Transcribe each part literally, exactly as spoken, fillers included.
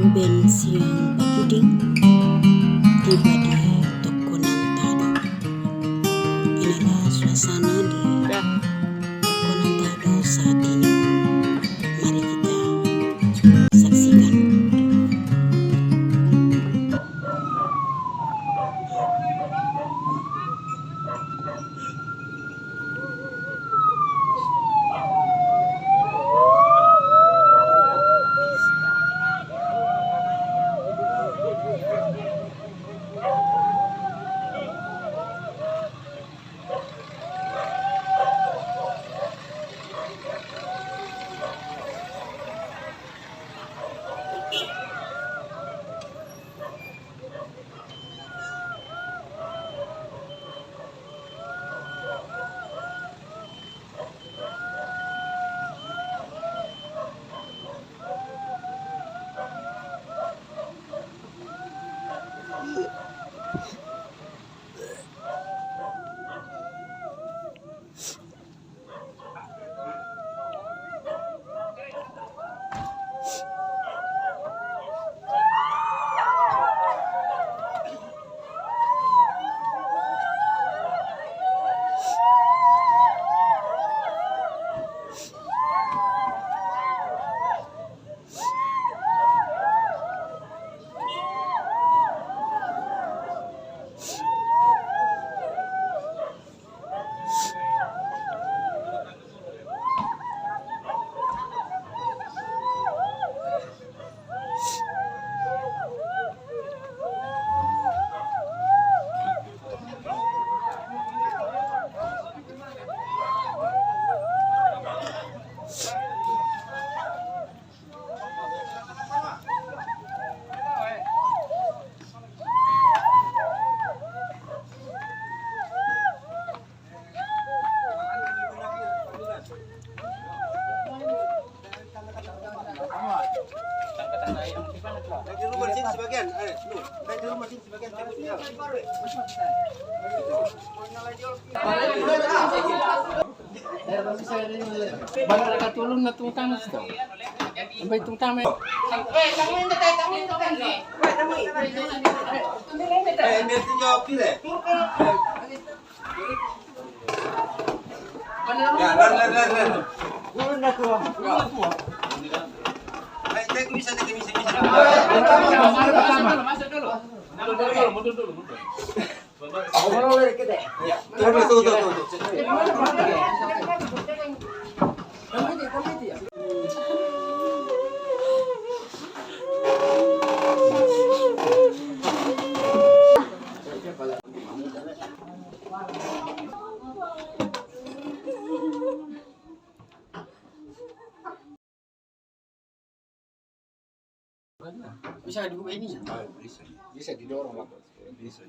Band Siang Bakiding tiba di Toko Nantado. Inilah suasana di Toko Nantado saat ini. Mari kita saksikan. Bang, mereka tulung na tukang itu. Sampai tukang. Bisa dibuka ini? Bisa. Bisa didorong, Bang. Bisa.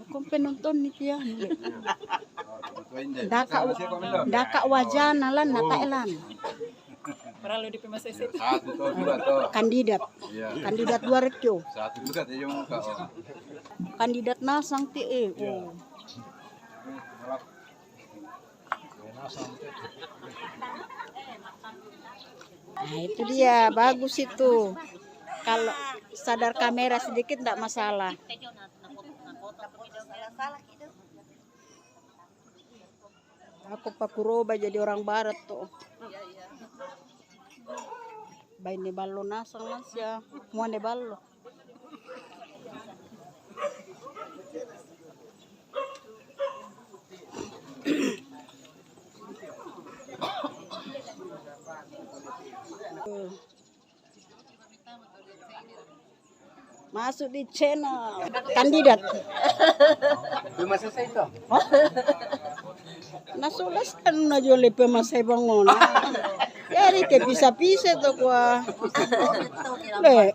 Kung penonton ni Tia. Daka, daka wajan nalan na Thailand. Kalau di P M S S itu. Satu tuh, dua tuh. Kandidat. Iya. Kandidat dua reco. Satu juga tuh yang muka. Oh. Kandidat nasang ti, eh. Oh. Nah, itu dia, bagus itu. Kalau sadar kamera sedikit ndak masalah. Aku pakuroba jadi orang barat tuh. Baine ballo nasang, Mas, ya. Muane ballo. Masuk di channel kandidat. Belum selesai itu. Nah, sudah kan na jole pe masai bangun. Jadi ke pisa-pisa tuh kuah. Le,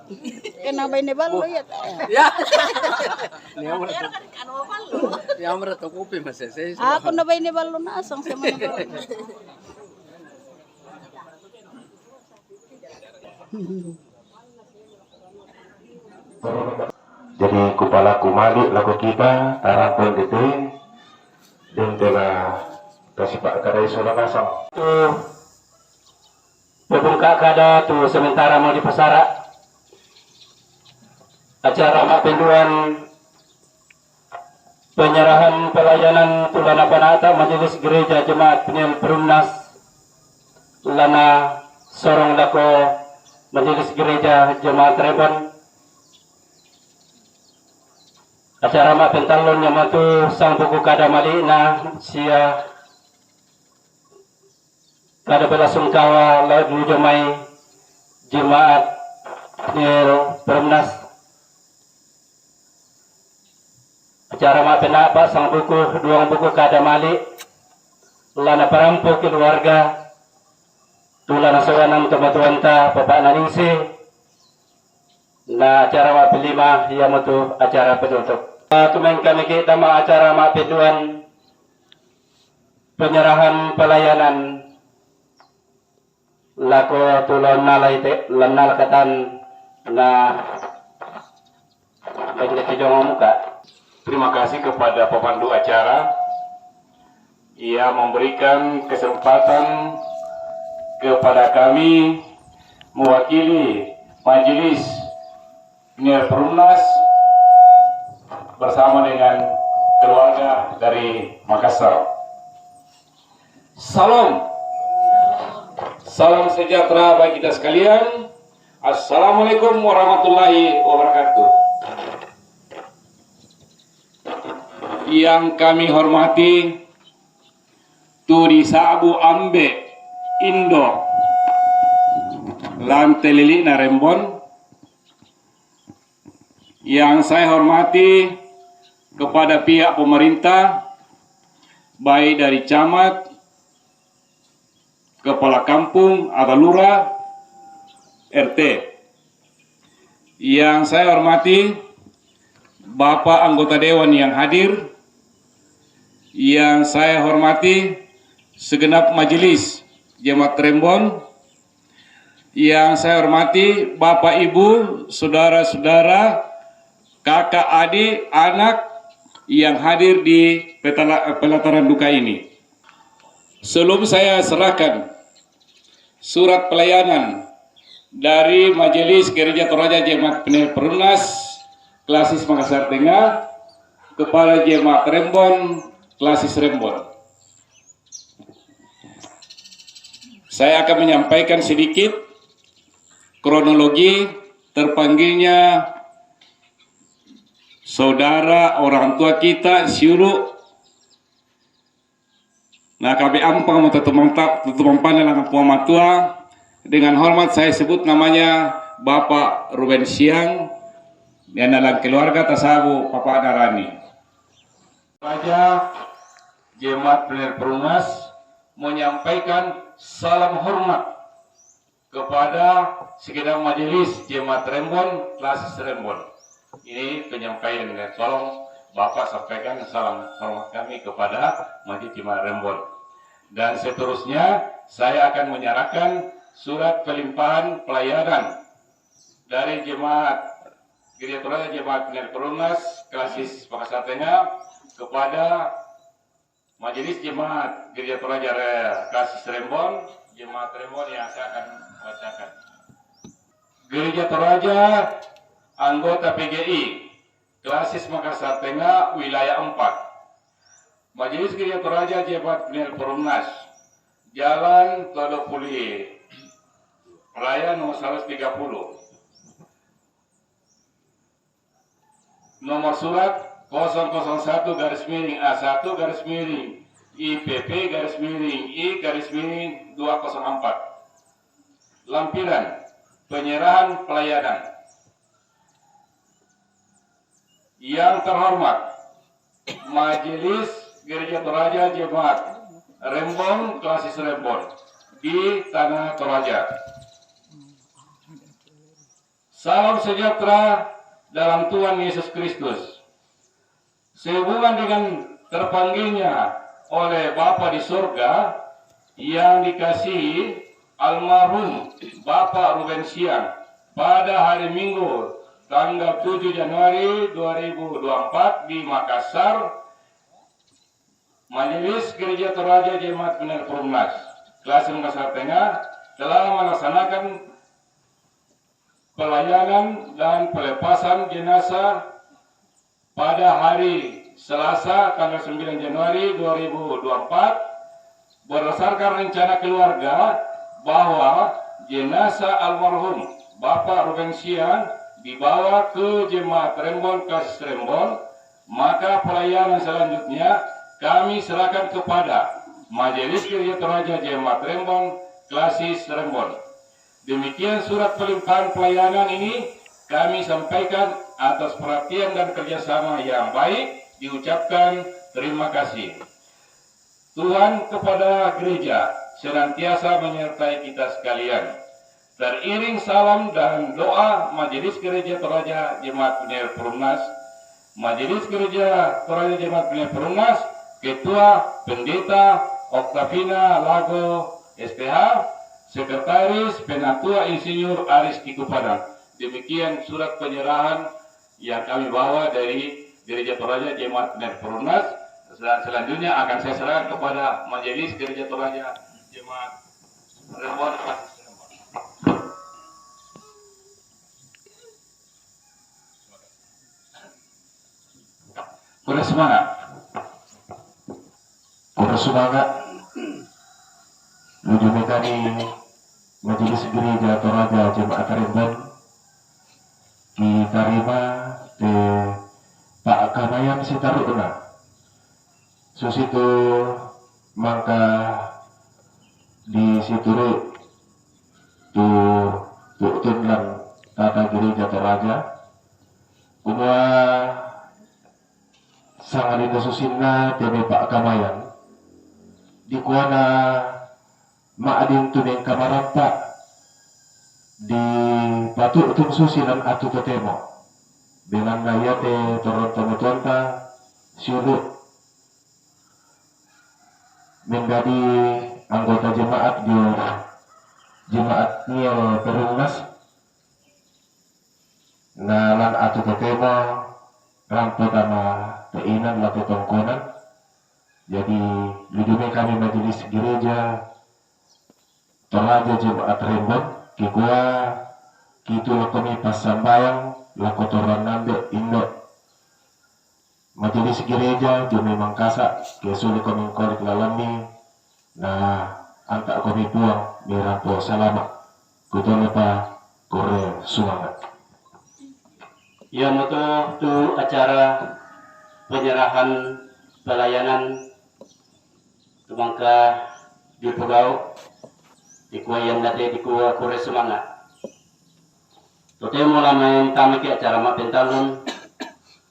kena baine ballo ya. Ya. Ni amra to. Ni amra to kopi masai sai. Aku na baine ballo nasang sama. Jadi kupalaku malik lako kita tarantong gitu. Dan telah kasih pak kadai sudah pasang. Tu pembuka kada tu sementara mau dipasara acara mak penduan penyerahan pelayanan tulana panata Majelis Gereja Jemaat Peniel Perumnas lana sorong lako Majelis Gereja Jemaat Rebon. Acara mak pentallon nyamatu sang buku kada malina sia kada belasungkawa laut mujomai jemaat Peniel Perumnas. Acara mak penapa sang buku duang buku kada malik lana parampu keluarga tulana soganan tomatuanta bapak naningsi. Na acara mak pelima ia mutu acara penutup. Tumeng kami kita ma acara mak peduan penyerahan pelayanan lako tulon nalai te lennal katan na. Terima kasih kepada pemandu acara ia memberikan kesempatan kepada kami mewakili Majelis Peniel Perumnas bersama dengan keluarga dari Makassar. Salam. Salam sejahtera bagi kita sekalian. Assalamualaikum warahmatullahi wabarakatuh. Yang kami hormati, tu di Sabu Ambe Indo Lante Lili Narembon, yang saya hormati kepada pihak pemerintah, baik dari camat, kepala kampung atau lurah, R T. Yang saya hormati Bapak anggota dewan yang hadir, yang saya hormati segenap majelis jemaat Rembon, yang saya hormati Bapak Ibu, saudara-saudara, kakak adik, anak yang hadir di petala- pelataran duka ini. Sebelum saya serahkan surat pelayanan dari Majelis Gereja Toraja Jemaat Peniel Perumnas Klasis Makassar Tengah kepada Jemaat Rembon Klasis Rembon, saya akan menyampaikan sedikit kronologi terpanggilnya saudara orang tua kita siulu. Nah, kami ampang mau tetumang tak tetumang pandai langkah puang matua. Dengan hormat saya sebut namanya Bapak Ruben Siang, dan dalam keluarga tasabu Papa Darani. Raja Jemaat Peniel Perumnas menyampaikan salam hormat kepada segenap majelis jemaat Rembon, Klasis Rembon. Ini penyampaian dengan tolong Bapak sampaikan salam hormat kami kepada majelis jemaat Rembon. Dan seterusnya saya akan menyerahkan Surat pelimpahan pelayanan dari jemaat Gereja Toraja Jemaat Penilai Perumnas Klasis Makassar Tengah kepada Majelis Jemaat Gereja Toraja Re- Klasis Rembon, Jemaat Rembon yang saya akan bacakan. Gereja Toraja anggota P G I Klasis Makassar Tengah, wilayah empat. Majelis Gereja Toraja Jemaat Penilai Perumnas, Jalan Todopuli Raya nomor seratus tiga puluh. Nomor surat kosong kosong satu garis miring A satu garis miring I P P garis miring I garis miring dua kosong empat. Lampiran penyerahan pelayanan. Yang terhormat, Majelis Gereja Toraja Jemaat Rembon, Klasis Rembon di Tanah Toraja. Salam sejahtera dalam Tuhan Yesus Kristus. Sehubungan dengan terpanggilnya oleh Bapa di sorga yang dikasihi almarhum Bapak Ruben Siang pada hari Minggu tanggal tujuh Januari dua ribu dua puluh empat di Makassar, Majelis Gereja Toraja Jemaat Penilai Perumnas Klasis Makassar Tengah telah melaksanakan pelayanan dan pelepasan jenazah pada hari Selasa tanggal sembilan Januari dua ribu dua puluh empat. Berdasarkan rencana keluarga bahwa jenazah almarhum Bapak Ruben Siang dibawa ke Jemaat Rembon Klasis Rembon, maka pelayanan selanjutnya kami serahkan kepada Majelis Gereja Toraja Jemaat Rembon Klasis Rembon. Demikian surat pelimpahan pelayanan ini kami sampaikan atas perhatian dan kerjasama yang baik, diucapkan terima kasih. Tuhan kepada gereja senantiasa menyertai kita sekalian. Teriring salam dan doa Majelis Gereja Toraja Jemaat Penilai Perumnas, Majelis Gereja Toraja Jemaat Penilai Perumnas, Ketua Pendeta Oktavina Lago S P H, Sekretaris Penatua Insinyur Aris Kikupadang. Demikian surat penyerahan yang kami bawa dari Gereja Toraja Jemaat Penilai Perumnas. Sel- selanjutnya akan saya serahkan kepada Majelis Gereja Toraja Jemaat Rembon. Kore sumanga'. Kore sumanga'. Luju mai kami Majelis Gereja Toraja Jemaat Rembon, kitarima te pa'kamayan sitaru'na. Susitu mangka disituru' tu tu'tun lan tata Gereja Toraja, kumua sangadinna susinna te mai pa'kamayan, dikuana ma'din tu mengkamarampa dipatu'tun susi lan attu totemo. Belanna iate torong tomatuanta siulu' menjadi anggota jemaat dio jemaat Nil Perumnas, na lan attu totemo rampo tama te'inan lako tongkonan. Jadi, luju mai kami Majelis Gereja Toraja Jemaat Rembon, kikua kitulakkomi passambayang lako torang ambe' indo' Majelis Gereja dio mai Mangkasa', ke sule komi mangkole' lalammi, na anta' komi Puang mai rampo salama'. Kutolopa, kore sumanga'. Iamoto tu acara penyerahan pelayanan tu mangka dipogau', dikua ianna te dikua kore sumanga'. Totemo la mantamaki acara ma'pentallun,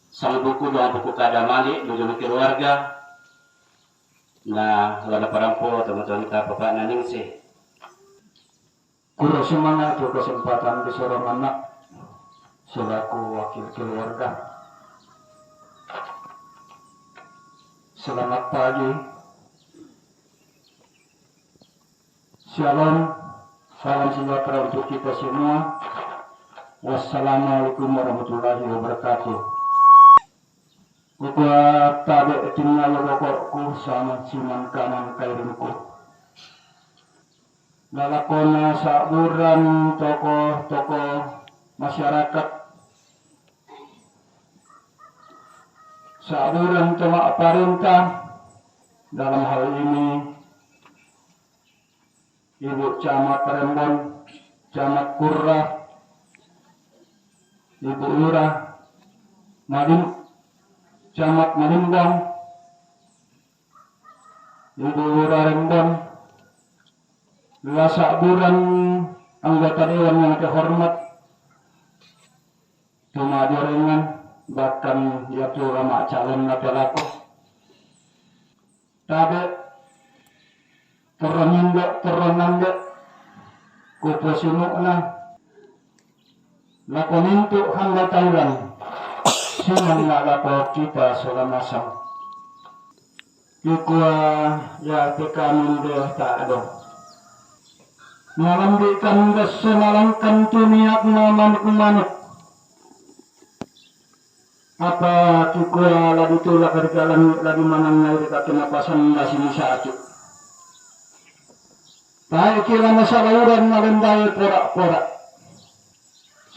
sangbuku doang buku kada mali' luju mai keluarga, na la naparampo tomatuanta Bapa'na Ningsih. Kore sumanga' tu kesempatan disoronganna selaku wakil keluarga. Selamat pagi. Shalom. Salam sejahtera untuk kita semua. Wassalamualaikum warahmatullahi wabarakatuh. Kukua tabe' tinnayo boko'ku sama siman kanan kairingku. Lalakonna sa'buran tokoh-tokoh masyarakat, sa'buran to ma'parenta, dalam hal ini Ibu Camat Rembon, Camat Kurra, Ibu Lurah, Malim-, Camat Malimbang, Ibu Lurah Rembon, la sa'buran anggota dewan yang terhormat, tumajorengan, bahkan yatu la ma'calonna pelako. Tabe', torro nindo', torro nande', kuposimu'na, lako mintu' hamba taulan, simanna lako kita sola nasang. Kikua ya te kami ndo ta'do. Malambi' kan basso malangkan tu niatna manuk-manuk. Apa kikua la ditulak ri kalangi la dimanangngai ri kakinapasanna sinisatu. Tae' ki la nasalauran malendae pora-pora.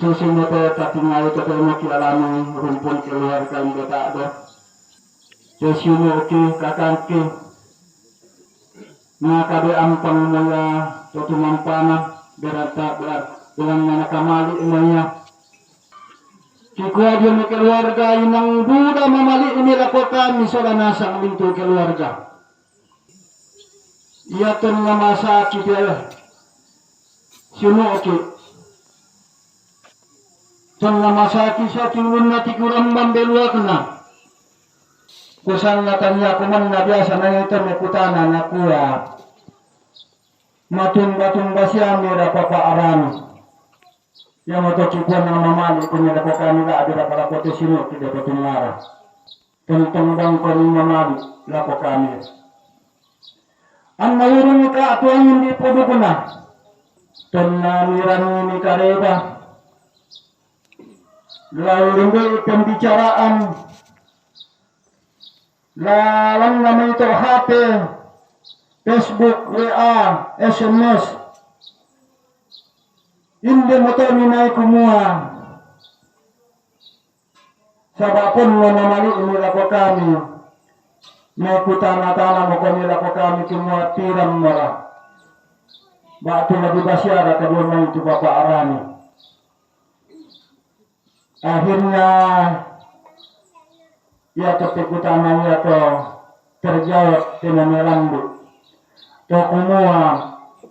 Susimu te tatingai totemo ki alami rumpun keluarga indo ta'do. Susimu ki kakangki. Nakabe ampang moya to tumampana beranta belanna nakamali moya. Kikua dio mi keluarga inang buda mamali'mi lako kami sola nasang mintu' keluarga. Ia tonna masaki te sinu'ki. Tonna masaki saki ulunna tikurambang beluakna. Kusanna tania kumanna biasa naitu mekutana nakua. Matumba-tumba siami rapapa arami. Iamoto kikuanna mamali' kunni lako kami la'bi rapalako te sinu'ki deko tungara. Tontong bangkoni mamali' lako kami. Anna urungi ka'tu angin di pudukna. Tonna mirangini kareba. Lalu rindu'i pembicaraan. Lalanna maito H P, Facebook, W A, S M S. Inde moto minai kumua. Saba' ponno namali'mi lako kami. Mekutana-tana mokoni lako kami kumua piran mora. Ba'tu lebih basiara kedua mai tu Bapak Arani. Akhirnya, iatu pekutana iatu terjawab tena melambu. To kumua,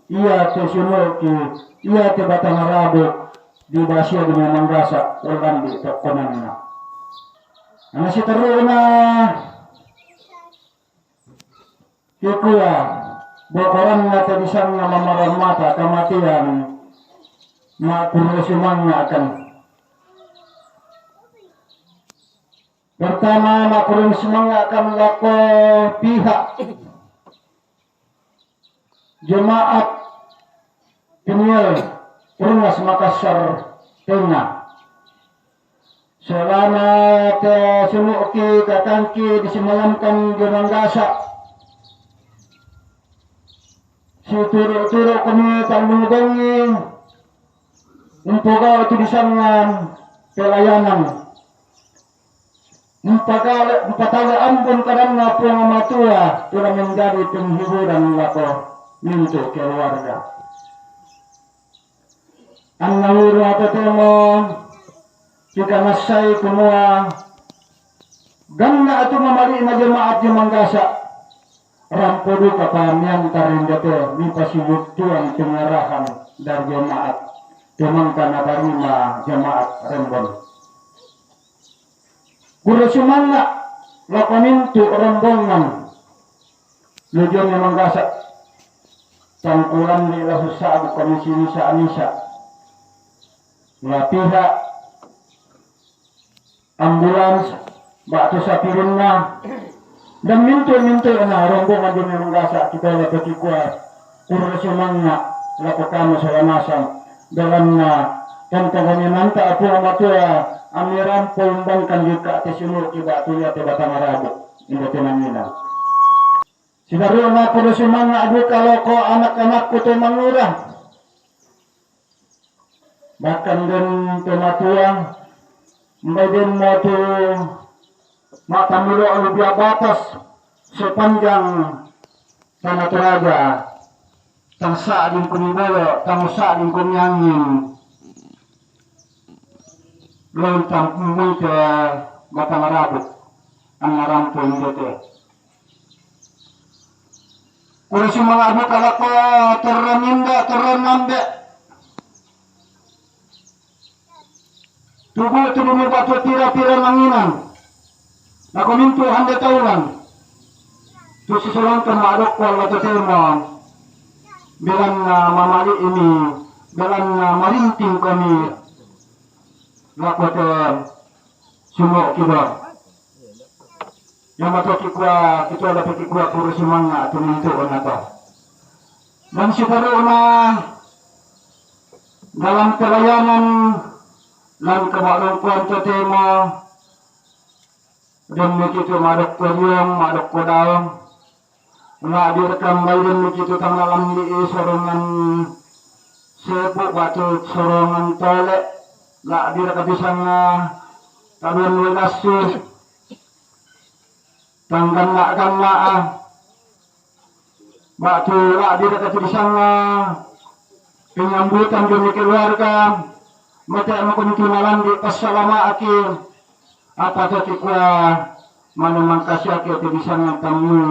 iatu sinu'ki, iatu batang rabu, dibasia di memanggasa, ulambi tokkonanna. Ana siteruna, Kikua, bokoranna te disanna mamarammata kamatean, makkurre sumanga'kan. Pertama, makkurre sumanga'kan lako pihak jemaat Peniel, Perumnas Makassar Tengah. Selama te sinu'ki katangki disimalamkan di Manggasa. Situru'-turu'komi tallung bengngi umpogau' tu disanna pelayanan. Umpatale, umpatale ambun kadanna Puang Matua, tu la menjadi penghiburan lako mintu' keluarga. Anna uru apa temo kikanassai kumua ganna' tu mamali'na jemaat di Manggasa. Rampo duka pamiantar indoto mipasibuttuang pengarahan dari jemaat, tu mangka natarima jemaat Rembon. Kurre sumanna' lako mintu' rombongan lujuanna Manggasa. Tangkulanni la sussa'bu komisi misa-misa. La pihak ambulans, ba'tu sapirinna, dan mintu'-mintu'na rombongan di Manggasa, kita la pekikua kurre sumanna'. lako kami sola nasang. Dalam na tentang kami manta apu matua ami rampo umbangkan juga te sunu kiba tuya te batang arabu. Inda te nangina. Sibaru na kudu sumanga adu kaloko anak-anakku te mangura. Bahkan den te matua mbai den mo tu mata mulo alu bia batas sepanjang tanah Toraja. Tang sa dingkumi bolo, tang sa dingkumi angin. Lon tang mung te batang arabu. Ang arampo indete. Kuda sumanga adu kalako terra ninda terra nambe. Tugu tu dumi batu pira-pira manginan. Lako mintu hande taulan. Tu sisulangkan madok wala tu tema. Bilang na mamali ini, bilang na marinting kami. Lako te sumo kiba. Yang mato kikua, kikua lapi kikua kuru sumanga tu mintu na to. Dan sibaru na dalam pelayanan dan kebaklongkuan tetema dan mikitu madok ko liong, madok ko daong. Nga direkam baiden mikitu tang dalam di sorongan sepu batu sorongan tole. Nga direkam pisang taluan welasu tanggan na gama ah. Batu la di dekat di sana penyambutan demi keluarga. Mata makuntunalan di pasalama aki. Apa tu tikua manu mangkasi aki tu di sana tamu.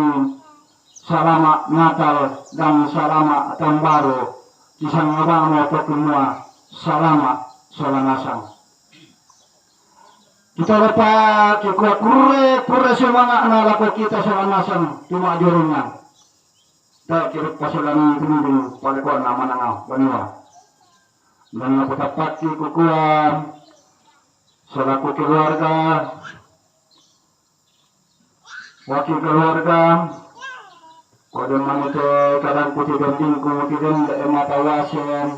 Salama Natal dan salama tahun baru. Di sana abang mau semua salama sola nasang. Kita lepa kikua kure kure sumanga na lako kita sola nasang tuma jurungan. Ta kira pasalan dinding paleko na mananga banua. Dan aku tapati kukua selaku keluarga, wakil keluarga, kode manute kadang kuti dinding ku kuti dende ema tawasen,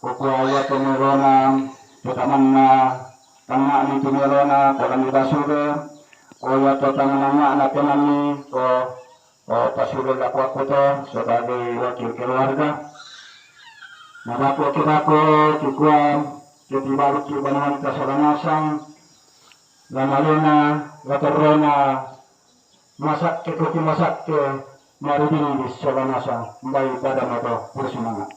kukua ya pemerona, tetamanna, tangani pemerona, kolam basure, koya to tangananga na penani, ko O, pasule lako aku to sebagai wakil keluarga. Mabako kibako kikua kiti baru ki banuan kasalanasang. Lamalena, laterrona, masakke kuti masakke, maruding di solanasa, mbai pada mato, bersemangat.